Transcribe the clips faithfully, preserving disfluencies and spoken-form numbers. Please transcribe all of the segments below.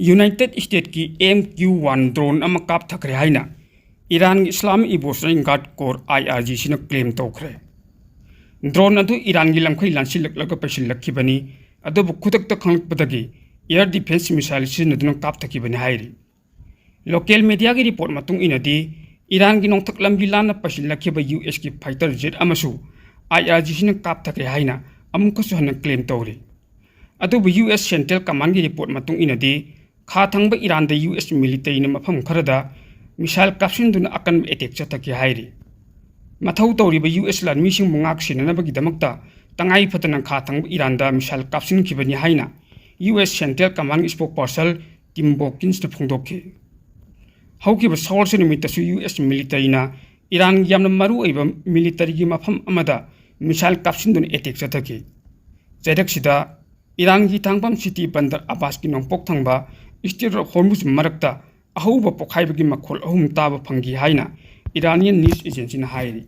United ꯁ꯭ꯇꯦꯠꯀꯤ M Q one drone ꯑꯃ ꯀꯥꯞꯊꯈ꯭ꯔꯦ ꯍꯥꯏꯅ ꯏꯔꯥꯟꯒꯤ ꯏꯁꯂꯥꯃꯤꯛ ꯔꯤꯚꯣꯂꯨꯁꯅꯔꯤ ꯒꯥꯔꯗ ꯀꯣꯔ, ꯑꯥꯏ ꯑꯥꯔ ꯖꯤꯁꯤꯅ ꯀ꯭ꯂꯦꯝ ꯇꯧꯈ꯭ꯔꯦ꯫ ꯗ꯭ꯔꯣꯟ ꯑꯗꯨ ꯏꯔꯥꯟꯒꯤ ꯂꯝꯈꯩ ꯂꯥꯟꯁꯤꯜꯂꯛꯂꯒ ꯄꯩꯁꯤꯜꯂꯛꯈꯤꯕꯅꯤ, ꯑꯗꯨꯕꯨ ꯈꯨꯗꯛꯇ ꯈꯪꯂꯛꯄꯗꯒꯤ ꯑꯦꯌꯔ ꯗꯤꯐꯦꯟꯁ ꯃꯤꯁꯥꯏꯜ ꯁꯤꯖꯤꯟꯅꯗꯨꯅ ꯀꯥꯞꯊꯈꯤꯕꯅꯤ ꯍꯥꯏꯔꯤ꯫ ꯂꯣꯀꯦꯜ ꯃꯦꯗꯤꯌꯥꯒꯤ ꯔꯤꯄꯣꯔꯠ ꯃꯇꯨꯡ ꯏꯟꯅꯗꯤ, ꯏꯔꯥꯟꯒꯤ ꯅꯣꯡꯊꯛ ꯂꯝꯕꯤ ꯂꯥꯟꯅ ꯄꯩꯁꯤꯜꯂꯛꯈꯤꯕ ꯌꯨ ꯑꯦꯁꯀꯤ ꯐꯥꯏꯇꯔ ꯖꯦꯠ ꯑꯃꯁꯨ ꯑꯥꯏ ꯑꯥꯔ ꯖꯤꯁꯤꯅ ꯀꯥꯞꯊꯈ꯭ꯔꯦ ꯍꯥꯏꯅ ꯑꯃꯨꯛꯀꯁꯨ ꯍꯟꯅ ꯀ꯭ꯂꯦꯝ ꯇꯧꯔꯤ꯫ ꯑꯗꯨꯕꯨ ꯌꯨ ꯑꯦꯁ ꯁꯦꯟꯇ꯭ꯔꯦꯜ ꯀꯃꯥꯟꯒꯤ ꯔꯤꯄꯣꯔꯠ ꯃꯇꯨꯡ ꯏꯟꯅꯗꯤ, ꯈꯥ ꯊꯪꯕ ꯏꯔꯥꯟꯗ ꯌꯨ ꯑꯦꯁ ꯃꯤꯂꯤꯇꯔꯤꯅ ꯃꯐꯝ ꯈꯔꯗ ꯃꯤꯁꯥꯏꯜ ꯀꯥꯞꯁꯤꯟꯗꯨꯅ ꯑꯀꯟꯕ ꯑꯦꯇꯦꯛ ꯆꯠꯊꯈꯤ ꯍꯥꯏꯔꯤ꯫ ꯃꯊꯧ ꯇꯧꯔꯤꯕ ꯌꯨ ꯑꯦꯁ ꯂꯥꯟꯃꯤꯁꯤꯡꯕꯨ ꯉꯥꯛ ꯁꯦꯟꯅꯅꯕꯒꯤꯗꯃꯛꯇ ꯇꯉꯥꯏ ꯐꯗꯅ ꯈꯥ ꯊꯪꯕ ꯏꯔꯥꯟꯗ ꯃꯤꯁꯥꯏꯜ ꯀꯥꯞꯁꯤꯟꯈꯤꯕꯅꯤ ꯍꯥꯏꯅ ꯌꯨ ꯑꯦꯁ ꯁꯦꯟꯇ꯭ꯔꯦꯜ ꯀꯃꯥꯟꯒꯤ ꯁ꯭ꯄꯣꯛꯄꯔꯁꯟ ꯇꯤꯝ ꯕꯣꯀꯤꯟꯁꯅ ꯐꯣꯡꯗꯣꯛꯈꯤ꯫ ꯍꯧꯈꯤꯕ ꯁꯒꯣꯜꯁꯦꯟ ꯅꯨꯃꯤꯠꯇꯁꯨ ꯌꯨ ꯑꯦꯁ ꯃꯤꯂꯤꯇꯔꯤꯅ ꯏꯔꯥꯟꯒꯤ ꯌꯥꯝꯅ ꯃꯔꯨ ꯑꯣꯏꯕ ꯃꯤꯂꯤꯇꯔꯤꯒꯤ ꯃꯐꯝ ꯑꯃꯗ ꯃꯤꯁꯥꯏꯜ ꯀꯥꯞꯁꯤꯟꯗꯨꯅ ꯑꯦꯇꯦꯛ ꯆꯠꯊꯈꯤ꯫ ꯆꯩꯔꯛꯁꯤꯗ ꯏꯔꯥꯟꯒꯤ ꯊꯥꯡꯐꯝ ꯁꯤꯇꯤ ꯕꯟꯗꯔ ꯑꯕꯥꯁꯀꯤ ꯅꯣꯡꯄꯣꯛ ꯊꯪꯕ ꯏꯁꯇ꯭ꯔꯦꯠ ꯑꯣꯐ ꯍꯣꯔꯃꯨꯖ ꯃꯔꯛꯇ ꯑꯍꯧꯕ ꯄꯣꯈꯥꯏꯕꯒꯤ ꯃꯈꯣꯜ ꯑꯍꯨꯝ ꯇꯥꯕ ꯐꯪꯈꯤ ꯍꯥꯏꯅ ꯏꯔꯥꯅꯤꯌꯟ ꯅ꯭ꯌꯨꯁ ꯑꯦꯖꯦꯟꯁꯤꯅ ꯍꯥꯏꯔꯤ꯫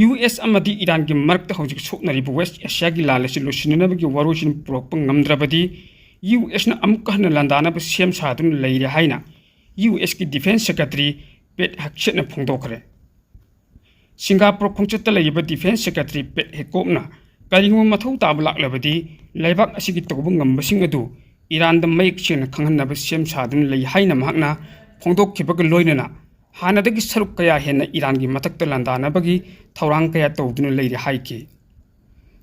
ꯌꯨ ꯑꯦꯁ ꯑꯃꯗꯤ ꯏꯔꯥꯟꯒꯤ ꯃꯔꯛꯇ ꯍꯧꯖꯤꯛ ꯁꯣꯛꯅꯔꯤꯕ ꯋꯦꯁ ꯑꯦꯁꯤꯌꯥꯒꯤ ꯂꯥꯟ ꯑꯁꯤ ꯂꯣꯏꯁꯤꯟꯅꯅꯕꯒꯤ ꯋꯥꯔꯣꯏꯁꯤꯟ ꯄꯨꯔꯛꯄ ꯉꯝꯗ꯭ꯔꯕꯗꯤ, ꯌꯨ ꯑꯦꯁꯅ ꯑꯃꯨꯛꯀ ꯍꯟꯅ ꯂꯥꯟꯗꯥꯅꯕ ꯁꯦꯝ ꯁꯥꯗꯨꯅ ꯂꯩꯔꯦ ꯍꯥꯏꯅ ꯌꯨ ꯑꯦꯁꯀꯤ ꯗꯤꯐꯦꯟꯁ ꯁꯦꯀ꯭ꯔꯦꯇꯔꯤ ꯄꯦꯠ ꯍꯦꯛꯁꯦꯠꯅ ꯐꯣꯡꯗꯣꯛꯈ꯭ꯔꯦ꯫ ꯁꯤꯡꯒꯥꯄꯨꯔ ꯈꯣꯡꯆꯠꯇ ꯂꯩꯔꯤꯕ ꯗꯤꯐꯦꯟꯁ ꯁꯦꯀ꯭ꯔꯦꯇꯔꯤ ꯄꯦꯠ ꯍꯦꯀꯣꯞꯅ ꯀꯔꯤꯒꯨꯝꯕ ꯃꯊꯧ ꯇꯥꯕ ꯂꯥꯛꯂꯕꯗꯤ, ꯂꯩꯕꯥꯛ ꯑꯁꯤꯒꯤ ꯇꯧꯕ ꯉꯝꯕꯁꯤꯡ ꯑꯗꯨ ꯏꯔꯥꯟꯗ ꯃꯌꯦꯛ ꯁꯦꯡꯅ ꯈꯪꯍꯟꯅꯕ ꯁꯦꯝ ꯁꯥꯗꯨꯅ ꯂꯩ ꯍꯥꯏꯅ ꯃꯍꯥꯛꯅ ꯐꯣꯡꯗꯣꯛꯈꯤꯕꯒ ꯂꯣꯏꯅꯅ, ꯍꯥꯟꯅꯗꯒꯤ ꯁꯔꯨꯛ ꯀꯌꯥ ꯍꯦꯟꯅ ꯏꯔꯥꯟꯒꯤ ꯃꯊꯛꯇ ꯂꯥꯟꯗꯥꯅꯕꯒꯤ ꯊꯧꯔꯥꯡ ꯀꯌꯥ ꯇꯧꯗꯨꯅ ꯂꯩꯔꯦ ꯍꯥꯏꯈꯤ꯫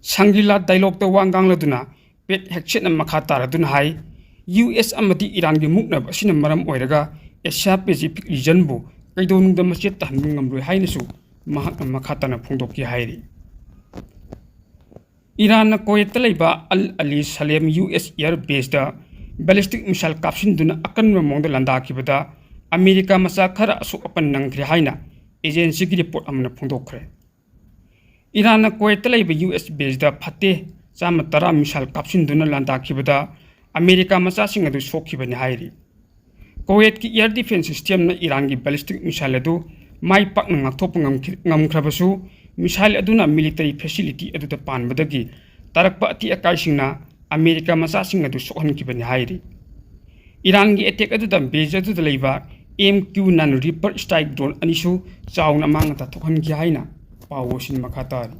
ꯁꯪꯒ꯭ꯔꯤꯂꯥ ꯗꯥꯏꯂꯣꯛꯇ ꯋꯥ ꯉꯥꯡꯂꯗꯨꯅ ꯄꯦꯠ ꯍꯦꯛꯁꯦꯠꯅ ꯃꯈꯥ ꯇꯥꯔꯗꯨꯅ ꯍꯥꯏ, ꯌꯨ ꯑꯦꯁ ꯑꯃꯗꯤ ꯏꯔꯥꯟꯒꯤ ꯃꯨꯛꯅꯕ ꯑꯁꯤꯅ ꯃꯔꯝ ꯑꯣꯏꯔꯒ ꯑꯦꯁꯤꯌꯥ ꯄꯦꯁꯤꯐꯤꯛ ꯔꯤꯖꯟꯕꯨ ꯀꯩꯗꯧꯅꯨꯡꯗ ꯃꯆꯦꯠ ꯇꯥꯍꯟꯕ ꯉꯝꯂꯣꯏ ꯍꯥꯏꯅꯁꯨ ꯃꯍꯥꯛꯅ ꯃꯈꯥ ꯇꯥꯅ ꯐꯣꯡꯗꯣꯛꯈꯤ ꯍꯥꯏꯔꯤ꯫ ꯏꯔꯥꯟꯅ ꯀꯣꯌꯦꯠꯇ ꯂꯩꯕ Al Ali Salem U S air base ballistic missile ꯀꯥꯞꯁꯤꯟꯗꯨꯅ ꯑꯀꯟꯕ ꯃꯑꯣꯡꯗ ꯂꯥꯟꯗꯥꯈꯤꯕꯗ ꯑꯃꯦꯔꯤꯀꯥ ꯃꯆꯥ ꯈꯔ ꯑꯁꯣꯛ ꯑꯄꯟ ꯅꯪꯈ꯭ꯔꯦ ꯍꯥꯏꯅ ꯑꯦꯖꯦꯟꯁꯤꯒꯤ ꯔꯤꯄꯣꯔꯠ ꯑꯃꯅ ꯐꯣꯡꯗꯣꯛꯈ꯭ꯔꯦ꯫ ꯏꯔꯥꯟꯅ ꯀꯣꯌꯦꯠꯇ ꯂꯩꯕ ꯌꯨ ꯑꯦꯁ ꯕꯦꯁꯇ ꯐꯠꯇꯦ ꯆꯥꯝꯃ ꯇꯔꯥ ꯃꯤꯁꯥꯏꯜ ꯀꯥꯞꯁꯤꯟꯗꯨꯅ ꯂꯥꯟꯗꯥꯈꯤꯕꯗ ꯑꯃꯦꯔꯤꯀꯥ ꯃꯆꯥꯁꯤꯡ ꯑꯗꯨ ꯁꯣꯛꯈꯤꯕꯅꯤ ꯍꯥꯏꯔꯤ꯫ ꯀꯣꯌꯦꯠꯀꯤ ꯑꯦꯌꯔ ꯗꯤꯐꯦꯟꯁ ꯁꯤꯁꯇꯦꯝꯅ ꯏꯔꯥꯟꯒꯤ ꯕꯦꯂꯤꯁꯇꯤꯛ ꯃꯤꯁꯥꯏꯜ ꯑꯗꯨ ꯃꯥꯏ ꯄꯥꯛꯅ ꯉꯥꯛꯊꯣꯛꯄ ꯉꯝꯈꯤ-, ꯉꯝꯈ꯭ꯔꯕꯁꯨ, ꯃꯤꯁꯥꯏꯜ ꯑꯗꯨꯅ ꯃꯤꯂꯤꯇꯔꯤ ꯐꯦꯁꯤꯂꯤꯇꯤ ꯑꯗꯨꯗ ꯄꯥꯟꯕꯗꯒꯤ ꯇꯥꯔꯛꯄ ꯑꯇꯦꯛ ꯑꯀꯥꯏꯁꯤꯡꯅ ꯑꯃꯦꯔꯤꯀꯥ ꯃꯆꯥꯁꯤꯡ ꯑꯗꯨ ꯁꯣꯛꯍꯟꯈꯤꯕꯅꯤ ꯍꯥꯏꯔꯤ꯫ ꯏꯔꯥꯟꯒꯤ attack ꯑꯗꯨꯗ base ꯑꯗꯨꯗ ꯂꯩꯕ M Q nine Reaper strike drone ꯑꯅꯤꯁꯨ ꯆꯥꯎꯅ ꯃꯥꯡ ꯇꯥꯊꯣꯛꯍꯟꯈꯤ ꯍꯥꯏꯅ ꯄꯥꯎ ꯑꯁꯤꯅ ꯃꯈꯥ ꯇꯥꯔꯤ꯫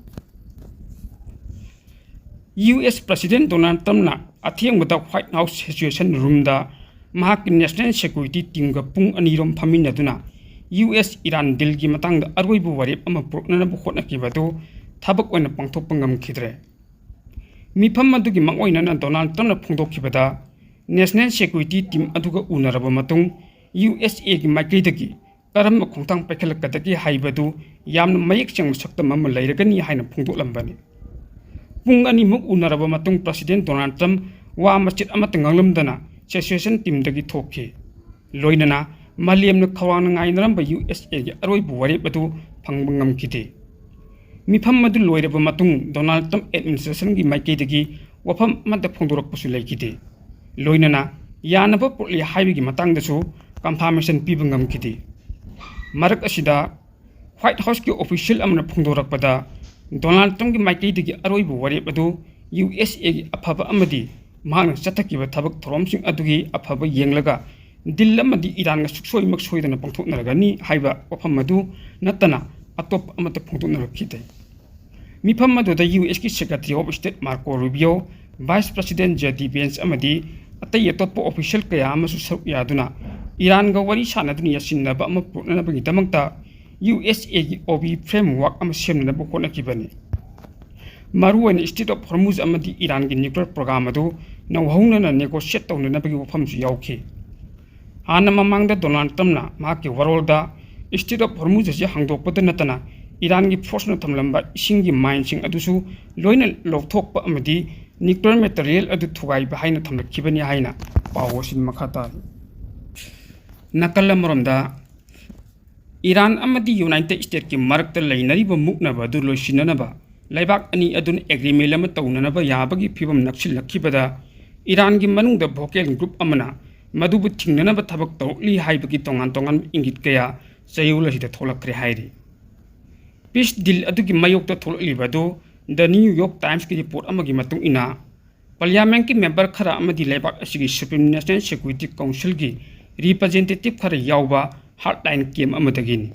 U S President Donald Trumpꯅ ꯑꯊꯦꯡꯕꯗ White House Situation Roomꯗ ꯃꯍꯥꯛꯀꯤ National Security Teamꯒ ꯄꯨꯡ ꯑꯅꯤꯔꯣꯝ ꯐꯝꯃꯤꯟꯅꯗꯨꯅ U S Iran dealꯒꯤ ꯃꯇꯥꯡꯗ ꯑꯔꯣꯏꯕ ꯋꯥꯔꯦꯞ ꯑꯃ ꯄꯨꯔꯛꯅꯅꯕ ꯍꯣꯠꯅꯈꯤꯕ ꯑꯗꯨ ꯊꯕꯛ ꯑꯣꯏꯅ ꯄꯥꯡꯊꯣꯛꯄ ꯉꯝꯈꯤꯗ꯭ꯔꯦ꯫ ꯃꯤꯐꯝ ꯑꯗꯨꯒꯤ ꯃꯥꯡꯑꯣꯏꯅꯅ Donald Trumpꯅ ꯐꯣꯡꯗꯣꯛꯈꯤꯕꯗ, National Security Team ꯑꯗꯨꯒ ꯎꯅꯔꯕ ꯃꯇꯨꯡ U S Aꯒꯤ ꯃꯥꯏꯀꯩꯗꯒꯤ ꯀꯔꯝꯕ ꯈꯣꯡꯊꯥꯡ ꯄꯥꯏꯈꯠꯂꯛꯀꯗꯒꯦ ꯍꯥꯏꯕꯗꯨ ꯌꯥꯝꯅ ꯃꯌꯦꯛ ꯁꯦꯡꯕ ꯁꯛꯇꯝ ꯑꯃ ꯂꯩꯔꯒꯅꯤ ꯍꯥꯏꯅ ꯐꯣꯡꯗꯣꯛꯂꯝꯕꯅꯤ꯫ ꯄꯨꯡ ꯑꯅꯤꯃꯨꯛ ꯎꯅꯔꯕ ꯃꯇꯨꯡ President Donald Trump ꯋꯥ ꯃꯆꯦꯠ ꯑꯃꯠꯇ ꯉꯥꯡꯂꯝꯗꯅ Situation Teamꯗꯒꯤ ꯊꯣꯛꯈꯤ꯫ ꯂꯣꯏꯅꯅ ꯃꯥꯂꯦꯝꯅ ꯈꯧꯔꯥꯡꯅ ꯉꯥꯏꯅꯔꯝꯕ U S Aꯒꯤ ꯑꯔꯣꯏꯕ ꯋꯥꯔꯦꯞ ꯑꯗꯨ ꯐꯪꯕ ꯉꯝꯈꯤꯗꯦ꯫ ꯃꯤꯐꯝ ꯑꯗꯨ ꯂꯣꯏꯔꯕ ꯃꯇꯨꯡ Donald Trump administrationꯒꯤ ꯃꯥꯏꯀꯩꯗꯒꯤ ꯋꯥꯐꯝ ꯑꯃꯠꯇ ꯐꯣꯡꯗꯣꯔꯛꯄꯁꯨ ꯂꯩꯈꯤꯗꯦ꯫ ꯂꯣꯏꯅꯅ ꯌꯥꯅꯕ ꯄꯨꯔꯛꯂꯤ ꯍꯥꯏꯕꯒꯤ ꯃꯇꯥꯡꯗꯁꯨ confirmation ꯄꯤꯕ ꯉꯝꯈꯤꯗꯦ꯫ ꯃꯔꯛ ꯑꯁꯤꯗ White Houseꯀꯤ official ꯑꯃꯅ ꯐꯣꯡꯗꯣꯔꯛꯄꯗ, Donald Trumpꯀꯤ ꯃꯥꯏꯀꯩꯗꯒꯤ ꯑꯔꯣꯏꯕ ꯋꯥꯔꯦꯞ ꯑꯗꯨ U S Aꯒꯤ ꯑꯐꯕ ꯑꯃꯗꯤ ꯃꯍꯥꯛꯅ ꯆꯠꯊꯈꯤꯕ ꯊꯕꯛ ꯊꯧꯔꯝꯁꯤꯡ ꯑꯗꯨꯒꯤ ꯑꯐꯕ ꯌꯦꯡꯂꯒ deal ꯑꯃꯗꯤ Iranꯒ ꯁꯨꯛꯁꯣꯏꯃꯛ ꯁꯣꯏꯗꯅ ꯄꯥꯡꯊꯣꯛꯅꯔꯒꯅꯤ ꯍꯥꯏꯕ ꯋꯥꯐꯝ ꯑꯗꯨ ꯅꯠꯇꯅ ꯑꯇꯣꯞꯄ ꯑꯃꯠꯇ ꯐꯣꯡꯗꯣꯛꯅꯔꯛꯈꯤꯗꯦ꯫ ꯃꯤꯐꯝ ꯑꯗꯨꯗ U Sꯀꯤ Secretary of State Marco Rubio, Vice President J D Vance ꯑꯃꯗꯤ ꯑꯇꯩ ꯑꯇꯣꯞꯄ official ꯀꯌꯥ ꯑꯃꯁꯨ ꯁꯔꯨꯛ ꯌꯥꯗꯨꯅ Iranꯒ ꯋꯥꯔꯤ ꯁꯥꯟꯅꯗꯨꯅ ꯌꯥꯁꯤꯟꯅꯕ ꯑꯃ ꯄꯨꯔꯛꯅꯅꯕꯒꯤꯗamꯛꯇ U S Aꯒꯤ O B framework ꯑꯃ ꯁꯦꯝꯅꯅꯕ ꯍꯣꯠꯅꯈꯤꯕꯅꯤ꯫ ꯃꯔꯨꯑꯣꯏꯅ Strait of Hormuz ꯑꯃꯗꯤ Iranꯒꯤ nuclear program ꯑꯗꯨ ꯅꯧꯍꯧꯅꯅ negotiate ꯇꯧꯅꯅꯕꯒꯤ ꯋꯥꯐꯝꯁꯨ ꯌꯥꯎꯈꯤ꯫ ꯍꯥꯟꯅ ꯃꯃꯥꯡꯗ Donald Trumpꯅ ꯃꯍꯥꯛꯀꯤ ꯋꯥꯔꯣꯜꯗ Strait of Hormuz ꯑꯁꯤ ꯍꯥꯡꯗꯣꯛꯄꯗ ꯅꯠꯇꯅ Iranꯒꯤ forceꯅ ꯊꯝꯂꯝꯕ ꯏꯁꯤꯡꯒꯤ mineꯁꯤꯡ ꯑꯗꯨꯁꯨ ꯂꯣꯏꯅ ꯂꯧꯊꯣꯛꯄ ꯑꯃꯗꯤ nuclear material ꯑꯗꯨ ꯊꯨꯒꯥꯏꯕ ꯍꯥꯏꯅ ꯊꯝꯂꯛꯈꯤꯕꯅꯤ ꯍꯥꯏꯅ ꯄꯥꯎ ꯑꯁꯤꯅ ꯃꯈꯥ ꯇꯥꯔꯤ꯫ ꯅꯥꯀꯜ ꯑꯃꯔꯣꯝꯗ, Iran ꯑꯃꯗꯤ United Statesꯀꯤ ꯃꯔꯛꯇ ꯂꯩꯅꯔꯤꯕ ꯃꯨꯛꯅꯕ ꯑꯗꯨ ꯂꯣꯏꯁꯤꯟꯅꯅꯕ ꯂꯩꯕꯥꯛ ꯑꯅꯤ ꯑꯗꯨꯅ agreement ꯑꯃ ꯇꯧꯅꯅꯕ ꯌꯥꯕꯒꯤ ꯐꯤꯚꯝ ꯅꯛꯁꯤꯜꯂꯛꯈꯤꯕꯗ, Iranꯒꯤ ꯃꯅꯨꯡꯗ vocal group ꯑꯃꯅ ꯃꯗꯨꯕꯨ ꯊꯤꯡꯅꯅꯕ ꯊꯕꯛ ꯇꯧꯔꯛꯂꯤ ꯍꯥꯏꯕꯒꯤ ꯇꯣꯉꯥꯟ ꯇꯣꯉꯥꯟꯕ ꯏꯪꯒꯤꯠ ꯀꯌꯥ ꯆꯌꯣꯜ ꯑꯁꯤꯗ ꯊꯣꯛꯂꯛꯈ꯭ꯔꯦ ꯍꯥꯏꯔꯤ꯫ Peace deal ꯑꯗꯨꯒꯤ ꯃꯥꯌꯣꯛꯇ ꯊꯣꯛꯂꯛꯂꯤꯕ ꯑꯗꯨ The New York Timesꯀꯤ report ꯑꯃꯒꯤ ꯃꯇꯨꯡ ꯏꯟꯅ, Parliamentꯀꯤ member ꯈꯔ ꯑꯃꯗꯤ ꯂꯩꯕꯥꯛ ꯑꯁꯤꯒꯤ Supreme National Security Councilꯒꯤ representative ꯈꯔ ꯌꯥꯎꯕ hardline camp ꯑꯃꯗꯒꯤꯅꯤ꯫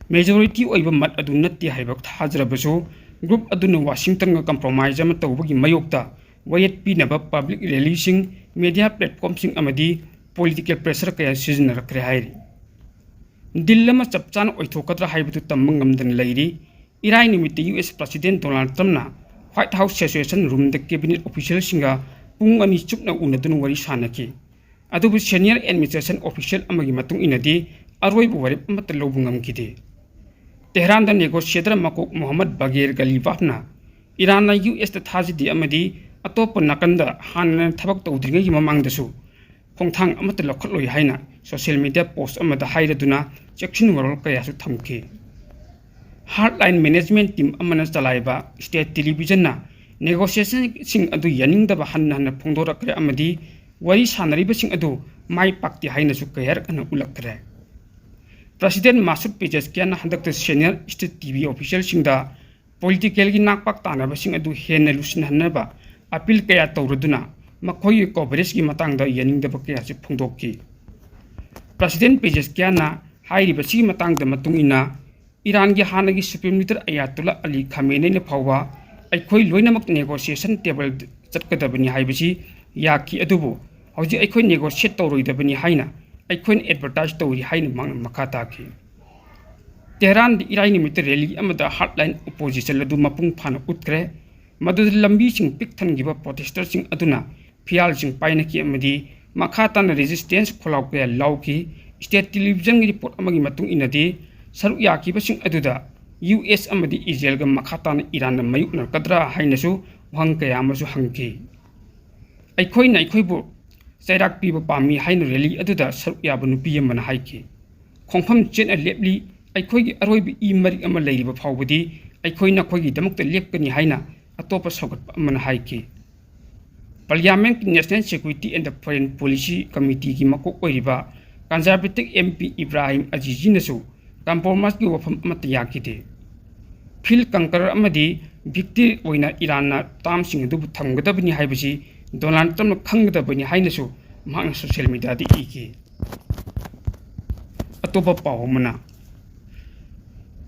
Majority ꯑꯣꯏꯕ ꯃꯠ ꯑꯗꯨ ꯅꯠꯇꯦ ꯍꯥꯏꯕ ꯊꯥꯖꯔꯕꯁꯨ, group ꯑꯗꯨꯅ Washingtonꯒ compromise ꯑꯃ ꯇꯧꯕꯒꯤ ꯃꯥꯌꯣꯛꯇ ꯋꯥꯌꯦꯠ ꯄꯤꯅꯕ public rallyꯁꯤꯡ, media platformꯁꯤꯡ ꯑꯃꯗꯤ political pressure ꯀꯌꯥ ꯁꯤꯖꯤꯟꯅꯔꯛꯈ꯭ꯔꯦ ꯍꯥꯏꯔꯤ꯫ Deal ꯑꯃ ꯆꯞ ꯆꯥꯅ ꯑꯣꯏꯊꯣꯛꯀꯗ꯭ꯔꯥ ꯍꯥꯏꯕꯗꯨ ꯇꯝꯕ ꯉꯝꯗꯅ ꯂꯩꯔꯤ꯫ ꯏꯔꯥꯏ ꯅꯨꯃꯤꯠꯇ U S President Donald Trumpꯅ White House Situation Roomꯗ cabinet officialꯁꯤꯡꯒ ꯄꯨꯡ ꯑꯅꯤ ꯆꯨꯞꯅ ꯎꯅꯗꯨꯅ ꯋꯥꯔꯤ ꯁꯥꯅꯈꯤ꯫ ꯑꯗꯨꯕꯨ senior administration official ꯑꯃꯒꯤ ꯃꯇꯨꯡ ꯏꯟꯅꯗꯤ ꯑꯔꯣꯏꯕ ꯋꯥꯔꯦꯞ ꯑꯃꯠꯇ ꯂꯧꯕ ꯉꯝꯈꯤꯗꯦ꯫ ꯇꯦꯍꯔꯥꯟꯗ negotiator ꯃꯀꯣꯛ ꯃꯣꯍꯝꯃꯗ ꯕꯒꯦꯔ ꯒꯂꯤꯕꯥꯐꯅ ꯏꯔꯥꯟꯅ U Sꯇ ꯊꯥꯖꯗꯦ ꯑꯃꯗꯤ ꯑꯇꯣꯞꯄ ꯅꯥꯀꯟꯗ ꯍꯥꯟꯅ ꯊꯕꯛ ꯇꯧꯗ꯭ꯔꯤꯉꯩꯒꯤ ꯃꯃꯥꯡꯗꯁꯨ ꯈꯣꯡꯊꯥꯡ ꯑꯃꯠꯇ ꯂꯧꯈꯠꯂꯣꯏ ꯍꯥꯏꯅ social media post ꯑꯃꯗ ꯍꯥꯏꯔꯗꯨꯅ ꯆꯦꯛꯁꯤꯟ ꯋꯥꯔꯣꯜ ꯀꯌꯥꯁꯨ ꯊꯝꯈꯤ꯫ Hardline management team ꯑꯃꯅ ꯆꯂꯥꯏꯕ state televisionꯅ negotiationꯁꯤꯡ ꯑꯗꯨ ꯌꯥꯅꯤꯡꯗꯕ ꯍꯟꯅ ꯍꯟꯅ ꯐꯣꯡꯗꯣꯔꯛꯈ꯭ꯔꯦ ꯑꯃꯗꯤ ꯋꯥꯔꯤ ꯁꯥꯅꯔꯤꯕꯁꯤꯡ ꯑꯗꯨ ꯃꯥꯏ ꯄꯥꯛꯇꯦ ꯍꯥꯏꯅꯁꯨ ꯀꯌꯥꯔꯛ ꯍꯟꯅ ꯎꯠꯂꯛꯈ꯭ꯔꯦ꯫ President Masoud Pezeshkianꯅ ꯍꯟꯗꯛꯇ senior state T V officialꯁꯤꯡꯗ politicalꯒꯤ ꯅꯥꯛꯄꯥꯛ ꯇꯥꯅꯕꯁꯤꯡ ꯑꯗꯨ ꯍꯦꯟꯅ ꯂꯨꯁꯤꯟꯍꯟꯅꯕ appeal ꯀꯌꯥ ꯇꯧꯔꯗꯨꯅ ꯃꯈꯣꯏꯒꯤ coverageꯀꯤ ꯃꯇꯥꯡꯗ ꯌꯥꯅꯤꯡꯗꯕ ꯀꯌꯥꯁꯨ ꯐꯣꯡꯗꯣꯛꯈꯤ꯫ President Pezeshkianꯅ ꯍꯥꯏꯔꯤꯕꯁꯤꯒꯤ ꯃꯇꯥꯡꯗ ꯃꯇꯨꯡ ꯏꯟꯅ, ꯏꯔꯥꯟꯒꯤ ꯍꯥꯟꯅꯒꯤ Supreme Leader Ayatollah Ali Khameneiꯅ ꯐꯥꯎꯕ ꯑꯩꯈꯣꯏ ꯂꯣꯏꯅꯃꯛ negotiation table ꯆꯠꯀꯗꯕꯅꯤ ꯍꯥꯏꯕꯁꯤ ꯌꯥꯈꯤ, ꯑꯗꯨꯕꯨ ꯍꯧꯖꯤꯛ ꯑꯩꯈꯣꯏ negotiate ꯇꯧꯔꯣꯏꯗꯕꯅꯤ ꯍꯥꯏꯅ ꯑꯩꯈꯣꯏꯅ advertise ꯇꯧꯔꯤ ꯍꯥꯏꯅ ꯃꯍꯥꯛꯅ ꯃꯈꯥ ꯇꯥꯈꯤ꯫ ꯇꯦꯍꯔꯥꯟꯗ ꯏꯔꯥꯏ ꯅꯨꯃꯤꯠꯇ rally ꯑꯃꯗ hardline opposition ꯑꯗꯨ ꯃꯄꯨꯡ ꯐꯥꯅ ꯎꯠꯈ꯭ꯔꯦ, ꯃꯗꯨꯗ ꯂꯝꯕꯤꯁꯤꯡ ꯄꯤꯛ ꯊꯟꯈꯤꯕ protesterꯁꯤꯡ ꯑꯗꯨꯅ ꯐꯤꯌꯥꯜꯁꯤꯡ ꯄꯥꯏꯅꯈꯤ ꯑꯃꯗꯤ ꯃꯈꯥ ꯇꯥꯅ resistance ꯈꯣꯜꯂꯥꯎ ꯀꯌꯥ ꯂꯥꯎꯈꯤ꯫ State televisionꯒꯤ report ꯑꯃꯒꯤ ꯃꯇꯨꯡ ꯏꯟꯅꯗꯤ, ꯁꯔꯨꯛ ꯌꯥꯈꯤꯕꯁꯤꯡ ꯑꯗꯨꯗ U S ꯑꯃꯗꯤ ꯏꯖꯔꯦꯜꯒ ꯃꯈꯥ ꯇꯥꯅ ꯏꯔꯥꯟꯅ ꯃꯥꯌꯣꯛꯅꯔꯛꯀꯗ꯭ꯔꯥ ꯍꯥꯏꯅꯁꯨ ꯋꯥꯍꯪ ꯀꯌꯥ ꯑꯃꯁꯨ ꯍꯪꯈꯤ꯫ "ꯑꯩꯈꯣꯏꯅ ꯑꯩꯈꯣꯏꯕꯨ ꯆꯩꯔꯥꯛ ꯄꯤꯕ ꯄꯥꯝꯃꯤ" ꯍꯥꯏꯅ rally ꯑꯗꯨꯗ ꯁꯔꯨꯛ ꯌꯥꯕ ꯅꯨꯄꯤ ꯑꯃꯅ ꯍꯥꯏꯈꯤ꯫ "ꯈꯣꯡꯐꯝ ꯆꯦꯠꯅ ꯂꯦꯞꯂꯤ, ꯑꯩꯈꯣꯏꯒꯤ ꯑꯔꯣꯏꯕ ꯏ ꯃꯔꯤꯛ ꯑꯃ ꯂꯩꯔꯤꯕ ꯐꯥꯎꯕꯗꯤ ꯑꯩꯈꯣꯏ ꯅꯈꯣꯏꯒꯤꯗꯃꯛꯇ ꯂꯦꯞꯀꯅꯤ" ꯍꯥꯏꯅ ꯑꯇꯣꯞꯄ ꯁꯧꯒꯠꯄ ꯑꯃꯅ ꯍꯥꯏꯈꯤ꯫ Parliamentꯀꯤ National Security and Foreign Policy Committeeꯒꯤ ꯃꯀꯣꯛ ꯑꯣꯏꯔꯤꯕ conservative M P Ibrahim Aziziꯅꯁꯨ compromiseꯀꯤ ꯋꯥꯐꯝ ꯑꯃꯠꯇ ꯌꯥꯈꯤꯗꯦ꯫ Field conqueror ꯑꯃꯗꯤ ꯚꯤꯛꯇꯤ ꯑꯣꯏꯅ ꯏꯔꯥꯟꯅ ꯇꯥꯝꯁꯤꯡ ꯑꯗꯨꯕꯨ ꯊꯝꯒꯗꯕꯅꯤ ꯍꯥꯏꯕꯁꯤ ꯗꯣꯅꯥꯜꯗ ꯇ꯭ꯔꯝꯞꯅ ꯈꯪꯒꯗꯕꯅꯤ ꯍꯥꯏꯅꯁꯨ ꯃꯍꯥꯛꯅ ꯁꯣꯁꯤꯌꯦꯜ ꯃꯤꯗꯤꯌꯥꯗ ꯏꯈꯤ꯫ ꯑꯇꯣꯞꯄ ꯄꯥꯎ ꯑꯃꯅ,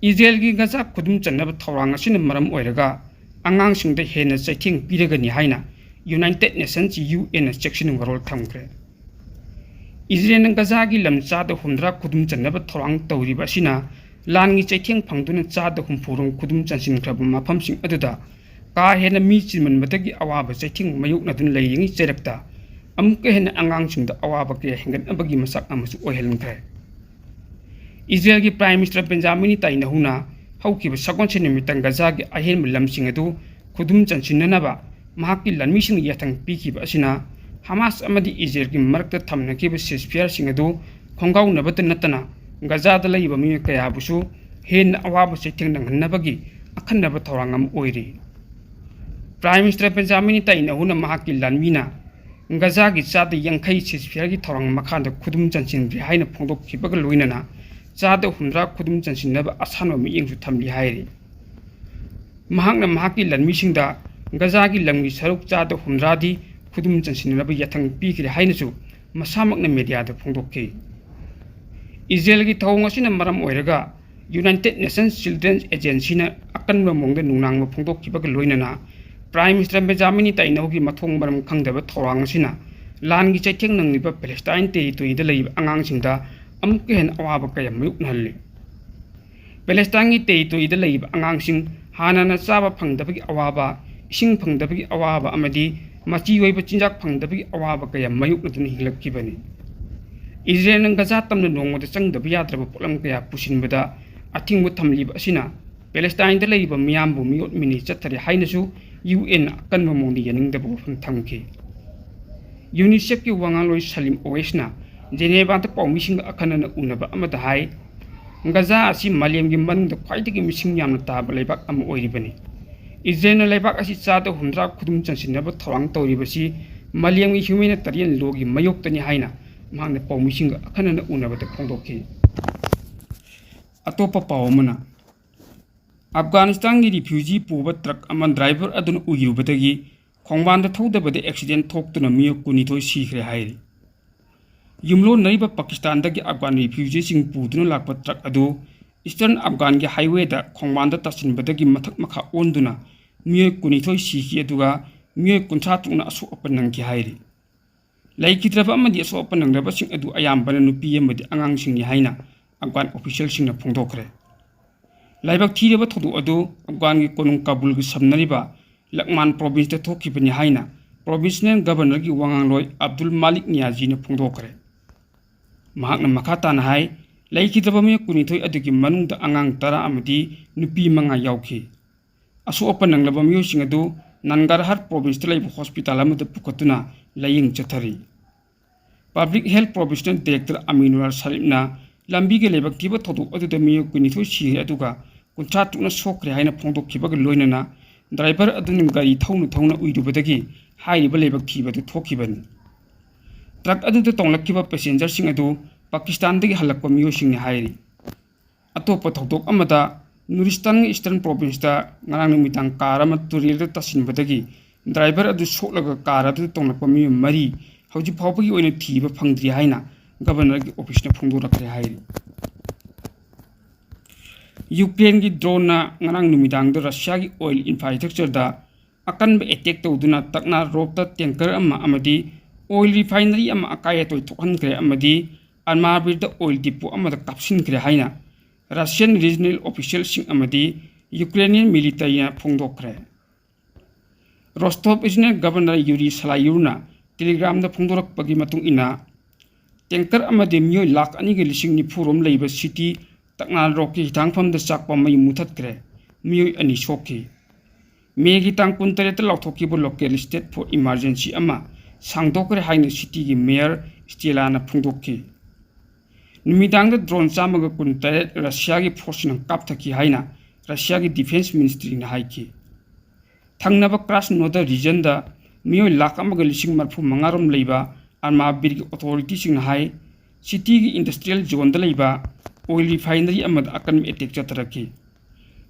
ꯏꯖꯔꯦꯜꯒꯤ ꯒꯖꯥ ꯈꯨꯗꯨꯝ ꯆꯟꯅꯕ ꯊꯧꯔꯥꯡ ꯑꯁꯤꯅ ꯃꯔꯝ ꯑꯣꯏꯔꯒ ꯑꯉꯥꯡꯁꯤꯡꯗ ꯍꯦꯟꯅ ꯆꯩꯊꯦꯡ ꯄꯤꯔꯒꯅꯤ ꯍꯥꯏꯅ ꯌꯨꯅꯥꯏꯇꯦꯗ ꯅꯦꯁꯟꯁ, ꯌꯨ ꯑꯦꯟꯅ ꯆꯦꯛꯁꯤꯟ ꯋꯥꯔꯣꯜ ꯊꯝꯈ꯭ꯔꯦ꯫ ꯏꯖꯔꯦꯜꯅ ꯒꯖꯥꯒꯤ ꯂꯝ ꯆꯥꯗ ꯍꯨꯝꯗ꯭ꯔꯥ ꯈꯨꯗꯨꯝ ꯆꯟꯅꯕ ꯊꯧꯔꯥꯡ ꯇꯧꯔꯤꯕ ꯑꯁꯤꯅ ꯂꯥꯟꯒꯤ ꯆꯩꯊꯦꯡ ꯐꯪꯗꯨꯅ ꯆꯥꯗ ꯍꯨꯝꯐꯨ ꯔꯣꯝ ꯈꯨꯗꯨꯝ ꯆꯟꯁꯤꯟꯈ꯭ꯔꯕ ꯃꯐꯝꯁꯤꯡ ꯑꯗꯨꯗ ꯀꯥ ꯍꯦꯟꯅ ꯃꯤ ꯆꯤꯟꯃꯟꯕꯗꯒꯤ ꯑꯋꯥꯕ ꯆꯩꯊꯦꯡ ꯃꯥꯌꯣꯛꯅꯗꯨꯅ ꯂꯩꯔꯤꯉꯩ ꯆꯩꯔꯛꯇ ꯑꯃꯨꯛꯀ ꯍꯦꯟꯅ ꯑꯉꯥꯡꯁꯤꯡꯗ ꯑꯋꯥꯕ ꯀꯌꯥ ꯍꯦꯟꯒꯠꯅꯕꯒꯤ ꯃꯆꯥꯛ ꯑꯃꯁꯨ ꯑꯣꯏꯍꯟꯈ꯭ꯔꯦ꯫ ꯏꯖꯔꯦꯜꯒꯤ ꯄ꯭ꯔꯥꯏꯝ ꯃꯤꯅꯤꯁꯇꯔ ꯕꯦꯟꯖꯥꯃꯤꯟ ꯅꯦꯇꯥꯟꯌꯥꯍꯨꯅ ꯍꯧꯈꯤꯕ ꯁꯒꯣꯜꯁꯦꯟ ꯅꯨꯃꯤꯠꯇ ꯒꯖꯥꯒꯤ ꯑꯍꯦꯟꯕ ꯂꯝꯁꯤꯡ ꯑꯗꯨ ꯈꯨꯗꯨꯝ ꯆꯟꯁꯤꯟꯅꯅꯕ ꯃꯍꯥꯛꯀꯤ ꯂꯥꯟꯃꯤꯁꯤꯡꯅ ꯌꯥꯊꯪ ꯄꯤꯈꯤꯕ ꯑꯁꯤꯅ ꯍꯃꯥꯁ ꯑꯃꯗꯤ ꯏꯖꯔꯦꯜꯒꯤ ꯃꯔꯛꯇ ꯊꯝꯅꯈꯤꯕ ꯁꯤꯖꯐꯤꯌꯥꯔꯁꯤꯡ ꯑꯗꯨ ꯈꯣꯡꯒꯥꯎꯅꯕꯇ ꯅꯠꯇꯅ ꯒꯖꯥꯗ ꯂꯩꯔꯤꯕ ꯃꯤꯑꯣꯏ ꯀꯌꯥꯕꯨꯁꯨ ꯍꯦꯟꯅ ꯑꯋꯥꯕ ꯆꯩꯊꯦꯡ ꯅꯪꯍꯟꯅꯕꯒꯤ ꯑꯈꯟꯅꯕ ꯊꯧꯔꯥꯡ ꯑꯃ ꯑꯣꯏꯔꯤ꯫ ꯄ꯭ꯔꯥꯏꯝ ꯃꯤꯅꯤꯁꯇꯔ ꯕꯦꯟꯖꯥꯃꯤꯟ ꯅꯦꯇꯥꯟꯌꯥꯍꯨꯅ ꯃꯍꯥꯛꯀꯤ ꯂꯥꯟꯃꯤꯅ ꯒꯖꯥꯒꯤ ꯆꯥꯗ ꯌꯥꯡꯈꯩ ꯁꯤꯖꯐꯤꯌꯥꯔꯒꯤ ꯊꯧꯔꯥꯡ ꯃꯈꯥꯗ ꯈꯨꯗꯨꯝ ꯆꯟꯁꯤꯟꯈ꯭ꯔꯦ ꯍꯥꯏꯅ ꯐꯣꯡꯗꯣꯛꯈꯤꯕꯒ ꯂꯣꯏꯅꯅ ꯆꯥꯗ ꯍꯨꯝꯗ꯭ꯔꯥ ꯈꯨꯗꯨꯝ ꯆꯟꯁꯤꯟꯅꯕ ꯑꯁꯥꯟꯕ ꯃꯤꯠꯌꯦꯡꯁꯨ ꯊꯝꯂꯤ ꯍꯥꯏꯔꯤ꯫ ꯃꯍꯥꯛꯅ ꯃꯍꯥꯛꯀꯤ ꯂꯥꯟꯃꯤꯁꯤꯡꯗ ꯒꯖꯥꯒꯤ ꯂꯝꯒꯤ ꯁꯔꯨꯛ ꯆꯥꯗ ꯍꯨꯝꯗ꯭ꯔꯥꯗꯤ ꯈꯨꯗꯨꯝ ꯆꯟꯁꯤꯟꯅꯅꯕ ꯌꯥꯊꯪ ꯄꯤꯈ꯭ꯔꯦ ꯍꯥꯏꯅꯁꯨ ꯃꯁꯥꯃꯛꯅ ꯃꯦꯗꯤꯌꯥꯗ ꯐꯣꯡꯗꯣꯛꯈꯤ꯫ ꯏꯖꯔꯦꯜꯒꯤ ꯊꯧꯑꯣꯡ ꯑꯁꯤꯅ ꯃꯔꯝ ꯑꯣꯏꯔꯒ ꯌꯨꯅꯥꯏꯇꯦꯗ ꯅꯦꯁꯟꯁ ꯆꯤꯜꯗ꯭ꯔꯦꯟꯁ ꯑꯦꯖꯦꯟꯁꯤꯅ ꯑꯀꯟꯕ ꯃꯑꯣꯡꯗ ꯅꯨꯡꯅꯥꯡꯕ ꯐꯣꯡꯗꯣꯛꯈꯤꯕꯒ ꯂꯣꯏꯅꯅ ꯄ꯭ꯔꯥꯏꯝ ꯃꯤꯅꯤꯁꯇꯔ ꯕꯦꯟꯖꯥꯃꯤꯟ ꯅꯦꯇꯥꯟꯌꯥꯍꯨꯒꯤ ꯃꯊꯣꯡ ꯃꯔꯝ ꯈꯪꯗꯕ ꯊꯧꯔꯥꯡ ꯑꯁꯤꯅ ꯂꯥꯟꯒꯤ ꯆꯩꯊꯦꯡ ꯅꯪꯂꯤꯕ ꯄꯦꯂꯦꯁꯇꯥꯏꯟ ꯇꯦꯔꯤꯇꯣꯔꯤꯗ ꯂꯩꯔꯤꯕ ꯑꯉꯥꯡꯁꯤꯡꯗ ꯑꯃꯨꯛꯀ ꯍꯦꯟꯅ ꯑꯋꯥꯕ ꯀꯌꯥ ꯃꯥꯌꯣꯛꯅꯍꯜꯂꯤ꯫ ꯄꯦꯂꯦꯁꯇꯥꯏꯟꯒꯤ ꯇꯦꯔꯤꯇꯣꯔꯤꯗ ꯂꯩꯔꯤꯕ ꯑꯉꯥꯡꯁꯤꯡ ꯍꯥꯟꯅꯅ ꯆꯥꯕ ꯐꯪꯗꯕꯒꯤ ꯑꯋꯥꯕ, ꯏꯁꯤꯡ ꯐꯪꯗꯕꯒꯤ ꯑꯋꯥꯕ ꯑꯃꯗꯤ ꯃꯆꯤ ꯑꯣꯏꯕ ꯆꯤꯟꯖꯥꯛ ꯐꯪꯗꯕꯒꯤ ꯑꯋꯥꯕ ꯀꯌꯥ ꯃꯥꯌꯣꯛꯅꯗꯨꯅ ꯍꯤꯡꯂꯛꯈꯤꯕꯅꯤ꯫ ꯏꯖꯔꯦꯜꯅ ꯒꯖꯥ ꯇꯝꯅ ꯅꯣꯡꯃꯗ ꯆꯪꯗꯕ ꯌꯥꯗ꯭ꯔꯕ ꯄꯣꯠꯂꯝ ꯀꯌꯥ ꯄꯨꯁꯤꯟꯕꯗ ꯑꯊꯤꯡꯕ ꯊꯝꯂꯤꯕ ꯑꯁꯤꯅ ꯄꯦꯂꯦꯁꯇꯥꯏꯟꯗ ꯂꯩꯔꯤꯕ ꯃꯤꯌꯥꯝꯕꯨ ꯃꯤꯑꯣꯠ ꯃꯤꯅꯩ ꯆꯠꯊꯔꯦ ꯍꯥꯏꯅꯁꯨ ꯌꯨ ꯑꯦꯟꯅ ꯑꯀꯟꯕ ꯃꯑꯣꯡꯗ ꯌꯥꯅꯤꯡꯗꯕ ꯋꯥꯐꯝ ꯊꯝꯈꯤ꯫ ꯌꯨꯅꯤꯁꯦꯐꯀꯤ ꯋꯥꯉꯥꯡꯂꯣꯏ ꯁꯂꯤꯝ ꯑꯣꯋꯦꯁꯅ ꯖꯦꯅꯦꯚꯥꯗ ꯄꯥꯎꯃꯤꯁꯤꯡꯒ ꯑꯈꯟꯅꯅ ꯎꯅꯕ ꯑꯃꯗ ꯍꯥꯏ, ꯒꯖꯥ ꯑꯁꯤ ꯃꯥꯂꯦꯝꯒꯤ ꯃꯅꯨꯡꯗ ꯈ꯭ꯋꯥꯏꯗꯒꯤ ꯃꯤꯁꯤꯡ ꯌꯥꯝꯅ ꯇꯥꯕ ꯂꯩꯕꯥꯛ ꯑꯃ ꯑꯣꯏꯔꯤꯕꯅꯤ꯫ ꯏꯖꯔꯦꯜꯅ ꯂꯩꯕꯥꯛ ꯑꯁꯤ ꯆꯥꯗ ꯍꯨꯝꯗ꯭ꯔꯥ ꯈꯨꯗꯨꯝ ꯆꯟꯁꯤꯟꯅꯕ ꯊꯧꯔꯥꯡ ꯇꯧꯔꯤꯕꯁꯤ ꯃꯥꯂꯦꯝꯒꯤ ꯍ꯭ꯌꯨꯃꯦꯅꯤꯇꯦꯔꯤꯌꯟ ꯂꯣꯒꯤ ꯃꯥꯌꯣꯛꯇꯅꯤ ꯍꯥꯏꯅ ꯃꯍꯥꯛꯅ ꯄꯥꯎꯃꯤꯁꯤꯡꯒ ꯑꯈꯟꯅꯅ ꯎꯅꯕꯗ ꯐꯣꯡꯗꯣꯛꯈꯤ꯫ ꯑꯇꯣꯞꯄ ꯄꯥꯎ ꯑꯃꯅ, ꯑꯐꯒꯥꯅꯤꯁꯇꯥꯟꯒꯤ ꯔꯤꯐ꯭ꯌꯨꯖꯤ ꯄꯨꯕ ꯇ꯭ꯔꯛ ꯑꯃ ꯗ꯭ꯔꯥꯏꯚꯔ ꯑꯗꯨꯅ ꯎꯏꯔꯨꯕꯗꯒꯤ ꯈꯣꯡꯕꯥꯟꯗ ꯊꯧꯗꯕꯗ ꯑꯦꯛꯁꯤꯗꯦꯟ ꯊꯣꯛꯇꯨꯅ ꯃꯤꯑꯣꯏ ꯀꯨꯟꯅꯤꯊꯣꯏ ꯁꯤꯈ꯭ꯔꯦ ꯍꯥꯏꯔꯤ꯫ ꯌꯨꯝꯂꯣꯟꯅꯔꯤꯕ ꯄꯥꯀꯤꯁꯇꯥꯟꯗꯒꯤ ꯑꯐꯒꯥꯟ ꯔꯤꯐ꯭ꯌꯨꯖꯤꯁꯤꯡ ꯄꯨꯗꯨꯅ ꯂꯥꯛꯄ ꯇ꯭ꯔꯛ ꯑꯗꯨ ꯏꯁꯇꯔꯟ ꯑꯐꯒꯥꯟꯒꯤ ꯍꯥꯏꯋꯦꯗ ꯈꯣꯡꯕꯥꯟꯗ ꯇꯥꯁꯤꯟꯕꯗꯒꯤ ꯃꯊꯛ ꯃꯈꯥ ꯑꯣꯟꯗꯨꯅ ꯃꯤꯑꯣꯏ ꯀꯨꯟꯅꯤꯊꯣꯏ ꯁꯤꯈꯤ, ꯑꯗꯨꯒ ꯃꯤꯑꯣꯏ ꯀꯨꯟꯊ꯭ꯔꯥ ꯇꯔꯨꯛꯅ ꯑꯁꯣꯛ ꯑꯄꯟ ꯅꯪꯈꯤ ꯍꯥꯏꯔꯤ꯫ ꯂꯩꯈꯤꯗ꯭ꯔꯕ ꯑꯃꯗꯤ ꯑꯁꯣꯛ ꯑꯄꯟ ꯅꯪꯂꯕꯁꯤꯡ ꯑꯗꯨ ꯑꯌꯥꯝꯕꯅ ꯅꯨꯄꯤ ꯑꯃꯗꯤ ꯑꯉꯥꯡꯁꯤꯡꯅꯤ ꯍꯥꯏꯅ ꯑꯐꯒꯥꯟ ꯑꯣꯐꯤꯁꯤꯌꯦꯜꯁꯤꯡꯅ ꯐꯣꯡꯗꯣꯛꯈ꯭ꯔꯦ꯫ ꯂꯥꯏꯕꯛ ꯊꯤꯔꯕ ꯊꯧꯗꯣꯛ ꯑꯗꯨ ꯑꯐꯒꯥꯟꯒꯤ ꯀꯣꯅꯨꯡ ꯀꯥꯕꯨꯜꯒ ꯁꯝꯅꯔꯤꯕ ꯂꯛꯃꯥꯟ ꯄ꯭ꯔꯣꯚꯤꯟꯁꯇ ꯊꯣꯛꯈꯤꯕꯅꯤ ꯍꯥꯏꯅ ꯄ꯭ꯔꯣꯚꯤꯟꯁꯅꯦꯜ ꯒꯚꯔꯅꯔꯒꯤ ꯋꯥꯉꯥꯡꯂꯣꯏ ꯑꯕꯗꯨꯜ ꯃꯥꯂꯤꯛ ꯅꯤꯌꯥꯖꯤꯅ ꯐꯣꯡꯗꯣꯛꯈ꯭ꯔꯦ꯫ ꯃꯍꯥꯛꯅ ꯃꯈꯥ ꯇꯥꯅ ꯍꯥꯏ, ꯂꯩꯈꯤꯗ꯭ꯔꯕ ꯃꯤꯑꯣꯏ ꯀꯨꯟꯅꯤꯊꯣꯏ ꯑꯗꯨꯒꯤ ꯃꯅꯨꯡꯗ ꯑꯉꯥꯡ ꯇꯔꯥ ꯑꯃꯗꯤ ꯅꯨꯄꯤ ꯃꯉꯥ ꯌꯥꯎꯈꯤ꯫ ꯑꯁꯣꯛ ꯑꯄꯟ ꯅꯪꯂꯕ ꯃꯤꯑꯣꯏꯁꯤꯡ ꯑꯗꯨ ꯅꯟꯒꯔꯍꯔ ꯄ꯭ꯔꯣꯚꯤꯟꯁꯇ ꯂꯩꯕ ꯍꯣꯁꯄꯤꯇꯥꯜ ꯑꯃꯗ ꯄꯨꯈꯠꯇꯨꯅ ꯂꯥꯌꯦꯡ ꯆꯠꯊꯔꯤ꯫ ꯄꯕ꯭ꯂꯤꯛ ꯍꯦꯜꯊ ꯄ꯭ꯔꯣꯚꯤꯟꯁꯅꯦꯜ ꯗꯥꯏꯔꯦꯛꯇꯔ ꯑꯃꯤꯅꯨꯂꯥꯜ ꯁꯔꯤꯐꯅ ꯂꯝꯕꯤꯒꯤ ꯂꯥꯏꯕꯛ ꯊꯤꯕ ꯊꯧꯗꯣꯛ ꯑꯗꯨꯗ ꯃꯤꯑꯣꯏ ꯀꯨꯟꯅꯤꯊꯣꯏ ꯁꯤꯈ꯭ꯔꯦ, ꯑꯗꯨꯒ ꯀꯨꯟꯊ꯭ꯔꯥ ꯇꯔꯨꯛꯅ ꯁꯣꯛꯈ꯭ꯔꯦ ꯍꯥꯏꯅ ꯐꯣꯡꯗꯣꯛꯈꯤꯕꯒ ꯂꯣꯏꯅꯅ ꯗ꯭ꯔꯥꯏꯚꯔ ꯑꯗꯨꯅ ꯒꯥꯔꯤ ꯊꯧꯅ ꯊꯧꯅ ꯎꯏꯔꯨꯕꯗꯒꯤ ꯍꯥꯏꯔꯤꯕ ꯂꯥꯏꯕꯛ ꯊꯤꯕ ꯑꯗꯨ ꯊꯣꯛꯈꯤꯕꯅꯤ꯫ ꯇ꯭ꯔꯛ ꯑꯗꯨꯗ ꯇꯣꯡꯂꯛꯈꯤꯕ ꯄꯦꯁꯦꯟꯖꯔꯁꯤꯡ ꯑꯗꯨ ꯄꯥꯀꯤꯁꯇꯥꯟꯗꯒꯤ ꯍꯜꯂꯛꯄ ꯃꯤꯑꯣꯏꯁꯤꯡꯅꯤ ꯍꯥꯏꯔꯤ꯫ ꯑꯇꯣꯞꯄ ꯊꯧꯗꯣꯛ ꯑꯃꯗ, ꯅꯨꯔꯤꯁꯇꯥꯟꯒꯤ ꯏꯁꯇꯔꯟ ꯄ꯭ꯔꯣꯚꯤꯟꯁꯇ ꯉꯔꯥꯡ ꯅꯨꯃꯤꯗꯥꯡ ꯀꯥꯔ ꯑꯃ ꯇꯨꯔꯦꯜꯗ ꯇꯥꯁꯤꯟꯕꯗꯒꯤ ꯗ꯭ꯔꯥꯏꯚꯔ ꯑꯗꯨ ꯁꯣꯛꯂꯒ ꯀꯥꯔ ꯑꯗꯨꯗ ꯇꯣꯡꯂꯛꯄ ꯃꯤꯑꯣꯏ ꯃꯔꯤ ꯍꯧꯖꯤꯛ ꯐꯥꯎꯕꯒꯤ ꯑꯣꯏꯅ ꯊꯤꯕ ꯐꯪꯗ꯭ꯔꯤ ꯍꯥꯏꯅ ꯒꯚꯔꯅꯔꯒꯤ ꯑꯣꯐꯤꯁꯅ ꯐꯣꯡꯗꯣꯔꯛꯈ꯭ꯔꯦ ꯍꯥꯏꯔꯤ꯫ ꯌꯨꯀ꯭ꯔꯦꯟꯒꯤ ꯗ꯭ꯔꯣꯟꯅ ꯉꯔꯥꯡ ꯅꯨꯃꯤꯗꯥꯡꯗ ꯔꯁꯤꯌꯥꯒꯤ ꯑꯣꯏꯜ ꯏꯟꯐ꯭ꯔꯥꯁ꯭ꯇ꯭ꯔꯛꯆꯔꯗ ꯑꯀꯟꯕ ꯑꯦꯇꯦꯛ ꯇꯧꯗꯨꯅ ꯇꯛꯅꯥ ꯔꯣꯞꯇ ꯇꯦꯡꯀꯔ ꯑꯃ ꯑꯃꯗꯤ ꯑꯣꯏꯜ ꯔꯤꯐꯥꯏꯅꯔꯤ ꯑꯃ ꯑꯀꯥꯏ ꯑꯇꯣꯏ ꯊꯣꯛꯍꯟꯈ꯭ꯔꯦ ꯑꯃꯗꯤ ꯑꯔꯃꯥꯕꯤꯔꯗ ꯑꯣꯏꯜ ꯗꯤꯄꯣ ꯑꯃꯗ ꯀꯥꯞꯁꯤꯟꯈ꯭ꯔꯦ ꯍꯥꯏꯅ ꯔꯁꯤꯌꯟ ꯔꯤꯖꯅꯦꯜ ꯑꯣꯐꯤꯁꯤꯌꯦꯜꯁꯤꯡ ꯑꯃꯗꯤ ꯌꯨꯀ꯭ꯔꯦꯅꯤꯌꯟ ꯃꯤꯂꯤꯇꯔꯤꯅ ꯐꯣꯡꯗꯣꯛꯈ꯭ꯔꯦ꯫ ꯔꯣꯁꯇꯣꯞ ꯔꯤꯖꯅꯦꯜ ꯒꯕꯔꯅꯔ ꯌꯨꯔꯤ ꯁꯂꯥꯌꯨꯔꯅ ꯇꯦꯂꯤꯒ꯭ꯔꯥꯝꯗ ꯐꯣꯡꯗꯣꯔꯛꯄꯒꯤ ꯃꯇꯨꯡ ꯏꯟꯅ, ꯇꯦꯡꯀꯔ ꯑꯃꯗꯤ ꯃꯤꯑꯣꯏ ꯂꯥꯈ ꯑꯅꯤꯒ ꯂꯤꯁꯤꯡ ꯅꯤꯐꯨ ꯔꯣꯝ ꯂꯩꯕ ꯁꯤꯇꯤ ꯇꯛꯅꯥꯔꯣꯛꯀꯤ ꯍꯤꯊꯥꯡꯐꯝꯗ ꯆꯥꯛꯄ ꯃꯩ ꯃꯨꯊꯠꯈ꯭ꯔꯦ꯫ ꯃꯤꯑꯣꯏ ꯑꯅꯤ ꯁꯣꯛꯈꯤ꯫ ꯃꯦꯒꯤ ꯇꯥꯡ ꯀꯨꯟꯇꯔꯦꯠꯇ ꯂꯥꯎꯊꯣꯛꯈꯤꯕ ꯂꯣꯀꯦꯜ ꯁ꯭ꯇꯦꯠ ꯐꯣꯔ ꯏꯃꯥꯔꯖꯦꯟꯁꯤ ꯑꯃ ꯁꯥꯡꯗꯣꯛꯈ꯭ꯔꯦ ꯍꯥꯏꯅ ꯁꯤꯇꯤꯒꯤ ꯃꯦꯌꯔ ꯁ꯭ꯇꯦꯂꯥꯅ ꯐꯣꯡꯗꯣꯛꯈꯤ꯫ ꯅꯨꯃꯤꯗꯥꯡꯗ ꯗ꯭ꯔꯣꯟ ꯆꯥꯝꯃꯒ ꯀꯨꯟꯇꯔꯦꯠ ꯔꯁꯤꯌꯥꯒꯤ ꯐꯣꯔꯁꯁꯤꯡꯅ ꯀꯥꯞꯊꯈꯤ ꯍꯥꯏꯅ ꯔꯁꯤꯌꯥꯒꯤ ꯗꯤꯐꯦꯟꯁ ꯃꯤꯅꯤꯁꯇ꯭ꯔꯤꯅ ꯍꯥꯏꯈꯤ꯫ ꯊꯪꯅꯕ ꯀ꯭ꯔꯥꯁꯅꯣꯗꯔ ꯔꯤꯖꯟꯗ ꯃꯤꯑꯣꯏ ꯂꯥꯈ ꯑꯃꯒ ꯂꯤꯁꯤꯡ ꯃꯔꯤꯐꯨ ꯃꯉꯥ ꯔꯣꯝ ꯂꯩꯕ ꯑꯔꯃꯥꯕꯤꯔꯒꯤ ꯑꯣꯊꯣꯔꯤꯇꯤꯁꯤꯡꯅ ꯍꯥꯏ, ꯁꯤꯇꯤꯒꯤ ꯏꯟꯗꯁꯇ꯭ꯔꯤꯌꯦꯜ ꯖꯣꯟꯗ ꯂꯩꯕ ꯑꯣꯏꯜ ꯔꯤꯐꯥꯏꯅꯔꯤ ꯑꯃꯗ ꯑꯀꯟꯕ ꯑꯦꯇꯦꯛ ꯆꯠꯊꯔꯛꯈꯤ꯫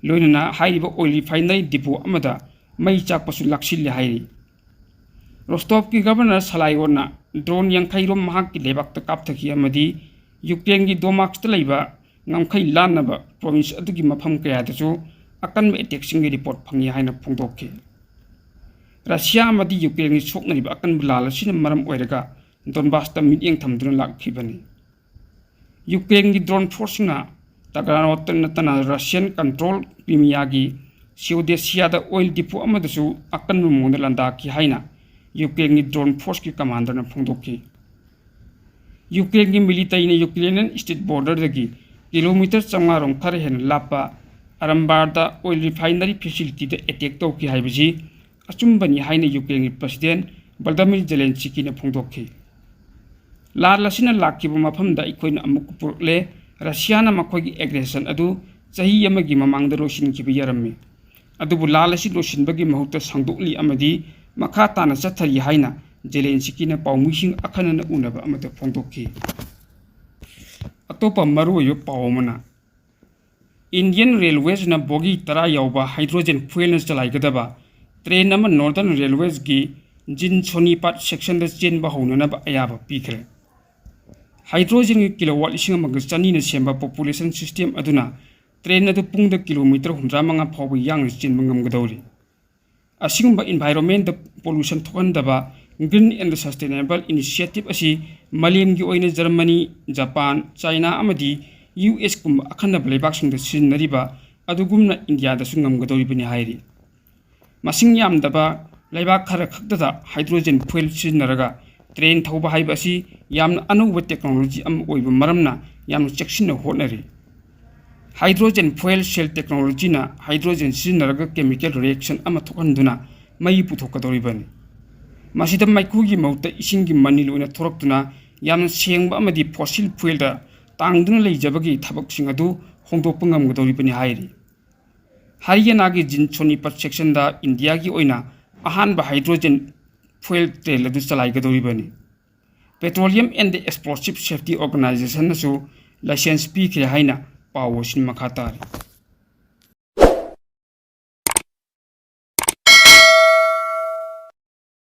ꯂꯣꯏꯅꯅ ꯍꯥꯏꯔꯤꯕ oil refinery depot ꯑꯃꯗ ꯃꯩ ꯆꯥꯛꯄꯁꯨ ꯂꯥꯛꯁꯤꯜꯂꯦ ꯍꯥꯏꯔꯤ꯫ ꯔꯣꯁꯇꯣꯞꯀꯤ ꯒꯕꯔꯅꯔ ꯁꯂꯥꯏꯑꯣꯟꯅ drone ꯌꯥꯡꯈꯩ ꯔꯣꯝ ꯃꯍꯥꯛꯀꯤ ꯂꯩꯕꯥꯛꯇ ꯀꯥꯞꯊꯈꯤ ꯑꯃꯗꯤ ꯌꯨꯀ꯭ꯔꯦꯟꯒꯤ ꯗꯣꯃꯥꯛꯁꯇ ꯂꯩꯕ ꯉꯝꯈꯩ ꯂꯥꯟꯅꯕ province ꯑꯗꯨꯒꯤ ꯃꯐꯝ ꯀꯌꯥꯗꯁꯨ ꯑꯀꯟꯕ attackꯁꯤꯡꯒꯤ report ꯐꯪꯉꯤ ꯍꯥꯏꯅ ꯐꯣꯡꯗꯣꯛꯈꯤ꯫ ꯔꯁꯤꯌꯥ ꯑꯃꯗꯤ ꯌꯨꯀ꯭ꯔꯦꯟꯒꯤ ꯁꯣꯛꯅꯔꯤꯕ ꯑꯀꯟꯕ ꯂꯥꯜ ꯑꯁꯤꯅ ꯃꯔꯝ ꯑꯣꯏꯔꯒ ꯗꯣꯟꯕꯥꯁꯇ ꯃꯤꯠꯌꯦꯡ ꯊꯝꯗꯨꯅ ꯂꯥꯛꯈꯤꯕꯅꯤ꯫ ꯌꯨꯀ꯭ꯔꯦꯟꯒꯤ drone forceꯁꯤꯡꯅ ꯇꯒꯔꯥꯅꯣꯠꯇ ꯅꯠꯇꯅ Russian control Crimeaꯒꯤ ꯁꯤꯑꯣꯗꯦꯁꯤꯌꯥꯗ oil depot ꯑꯃꯗꯁꯨ ꯑꯀꯟꯕ ꯃꯑꯣꯡꯗ ꯂꯥꯟꯗꯥꯈꯤ ꯍꯥꯏꯅ ꯌꯨꯀ꯭ꯔꯦꯟꯒꯤ drone forceꯀꯤ commanderꯅ ꯐꯣꯡꯗꯣꯛꯈꯤ꯫ ꯌꯨꯀ꯭ꯔꯦꯟꯒꯤ militaryꯅ Ukrainian state borderꯗꯒꯤ ꯀꯤꯂꯣꯃꯤꯇꯔ ꯆꯥꯝꯃꯉꯥ ꯔꯣꯝ ꯈꯔ ꯍꯦꯟꯅ ꯂꯥꯞꯄ ꯑꯔꯝꯕꯥꯔꯗ oil refinery facilityꯗ attack ꯇꯧꯈꯤ ꯍꯥꯏꯕꯁꯤ ꯑꯆꯨꯝꯕꯅꯤ ꯍꯥꯏꯅ ꯌꯨꯀ꯭ꯔꯦꯟꯒꯤ president ꯚ꯭ꯂꯥꯗꯤꯃꯤꯔ ꯖꯦꯂꯦꯟꯁꯀꯤꯅ ꯐꯣꯡꯗꯣꯛꯈꯤ꯫ ꯂꯥꯟ ꯑꯁꯤꯅ ꯂꯥꯛꯈꯤꯕ ꯃꯐꯝꯗ ꯑꯩꯈꯣꯏꯅ ꯑꯃꯨꯛ ꯄꯨꯔꯛꯂꯦ꯫ ꯔꯁꯤꯌꯥꯅ ꯃꯈꯣꯏꯒꯤ aggression ꯑꯗꯨ ꯆꯍꯤ ꯑꯃꯒꯤ ꯃꯃꯥꯡꯗ ꯂꯣꯏꯁꯤꯟꯈꯤꯕ ꯌꯥꯔꯝꯃꯤ꯫ ꯑꯗꯨꯕꯨ ꯂꯥꯟ ꯑꯁꯤ ꯂꯣꯏꯁꯤꯟꯕꯒꯤ ꯃꯍꯨꯠꯇ ꯁꯥꯡꯗꯣꯛꯂꯤ ꯑꯃꯗꯤ ꯃꯈꯥ ꯇꯥꯅ ꯆꯠꯊꯔꯤ ꯍꯥꯏꯅ ꯖꯦꯂꯦꯟꯁꯀꯤꯅ ꯄꯥꯎꯃꯤꯁꯤꯡ ꯑꯈꯟꯅꯅ ꯎꯅꯕ ꯑꯃꯗ ꯐꯣꯡꯗꯣꯛꯈꯤ꯫ ꯑꯇꯣꯞꯄ ꯃꯔꯨꯑꯣꯏꯕ ꯄꯥꯎ ꯑꯃꯅ, Indian Railwaysꯅ bogie ꯇꯔꯥ ꯌꯥꯎꯕ hydrogen fuelꯅ ꯆꯂꯥꯏꯒꯗꯕ train ꯑꯃ Northern Railwaysꯀꯤ ꯖꯤꯟ ꯁꯣꯅꯤꯄꯥꯠ sectionꯗ ꯆꯦꯟꯕ ꯍꯧꯅꯅꯕ ꯑꯌꯥꯕ ꯄꯤꯈ꯭ꯔꯦ꯫ Hydrogenꯒꯤ kilowatt ꯂꯤꯁꯤꯡ ꯑꯃꯒ ꯆꯅꯤꯅ ꯁꯦꯝꯕ propulsion system ꯑꯗꯨꯅ train ꯑꯗꯨ ꯄꯨꯡꯗ ꯀꯤꯂꯣꯃꯤꯇꯔ ꯍꯨꯝꯗ꯭ꯔꯥ ꯃꯉꯥ ꯐꯥꯎꯕ ꯌꯥꯡꯅ ꯆꯦꯟꯕ ꯉꯝꯒꯗꯧꯔꯤ꯫ ꯑꯁꯤꯒꯨꯝꯕ environmentꯗ pollution ꯊꯣꯛꯍꯟꯗꯕ green and sustainable initiative ꯑꯁꯤ ꯃꯥꯂꯦꯝꯒꯤ ꯑꯣꯏꯅ ꯖꯔꯃꯅꯤ, ꯖꯄꯥꯟ, ꯆꯥꯏꯅꯥ ꯑꯃꯗꯤ ꯌꯨ ꯑꯦꯁꯀꯨꯝꯕ ꯑꯈꯟꯅꯕ ꯂꯩꯕꯥꯛꯁꯤꯡꯗ ꯁꯤꯖꯤꯟꯅꯔꯤꯕ ꯑꯗꯨꯒꯨꯝꯅ ꯏꯟꯗꯤꯌꯥꯗꯁꯨ ꯉꯝꯒꯗꯧꯔꯤꯕꯅꯤ ꯍꯥꯏꯔꯤ꯫ ꯃꯁꯤꯡ ꯌꯥꯝꯗꯕ ꯂꯩꯕꯥꯛ ꯈꯔ ꯈꯛꯇꯗ hydrogen fuel ꯁꯤꯖꯤꯟꯅꯔꯒ train ꯊꯧꯕ ꯍꯥꯏꯕ ꯑꯁꯤ ꯌꯥꯝꯅ ꯑꯅꯧꯕ technology ꯑꯃ ꯑꯣꯏꯕ ꯃꯔꯝꯅ ꯌꯥꯝꯅ ꯆꯦꯛꯁꯤꯟꯅ ꯍꯣꯠꯅꯔꯤ꯫ Hydrogen fuel cell technologyꯅ hydrogen ꯁꯤꯖꯤꯟꯅꯔꯒ chemical reaction ꯑꯃ ꯊꯣꯛꯍꯟꯗꯨꯅ ꯃꯩ ꯄꯨꯊꯣꯛꯀꯗꯧꯔꯤꯕꯅꯤ꯫ ꯃꯁꯤꯗ ꯃꯩꯈꯨꯒꯤ ꯃꯍꯨꯠꯇ ꯏꯁꯤꯡꯒꯤ ꯃꯅꯤꯜ ꯑꯣꯏꯅ ꯊꯣꯔꯛꯇꯨꯅ ꯌꯥꯝꯅ ꯁꯦꯡꯕ ꯑꯃꯗꯤ fossil fuelꯗ ꯇꯥꯡꯗꯨꯅ ꯂꯩꯖꯕꯒꯤ ꯊꯕꯛꯁꯤꯡ ꯑꯗꯨ ꯍꯣꯡꯗꯣꯛꯄ ꯉꯝꯒꯗꯧꯔꯤꯕꯅꯤ ꯍꯥꯏꯔꯤ꯫ ꯍꯔꯤꯌꯥꯅꯥꯒꯤ ꯖꯤꯟ ꯁꯣꯅꯤꯄꯠ sectionꯗ ꯏꯟꯗꯤꯌꯥꯒꯤ ꯑꯣꯏꯅ ꯑꯍꯥꯟꯕ hydrogen fuel train ꯑꯗꯨ ꯆꯂꯥꯏꯒꯗꯧꯔꯤꯕꯅꯤ꯫ Petroleum and Explosive Safety Organizationꯅꯁꯨ license ꯄꯤꯈ꯭ꯔꯦ ꯍꯥꯏꯅ ꯄꯥꯎ ꯑꯁꯤꯅ ꯃꯈꯥ ꯇꯥꯔꯤ꯫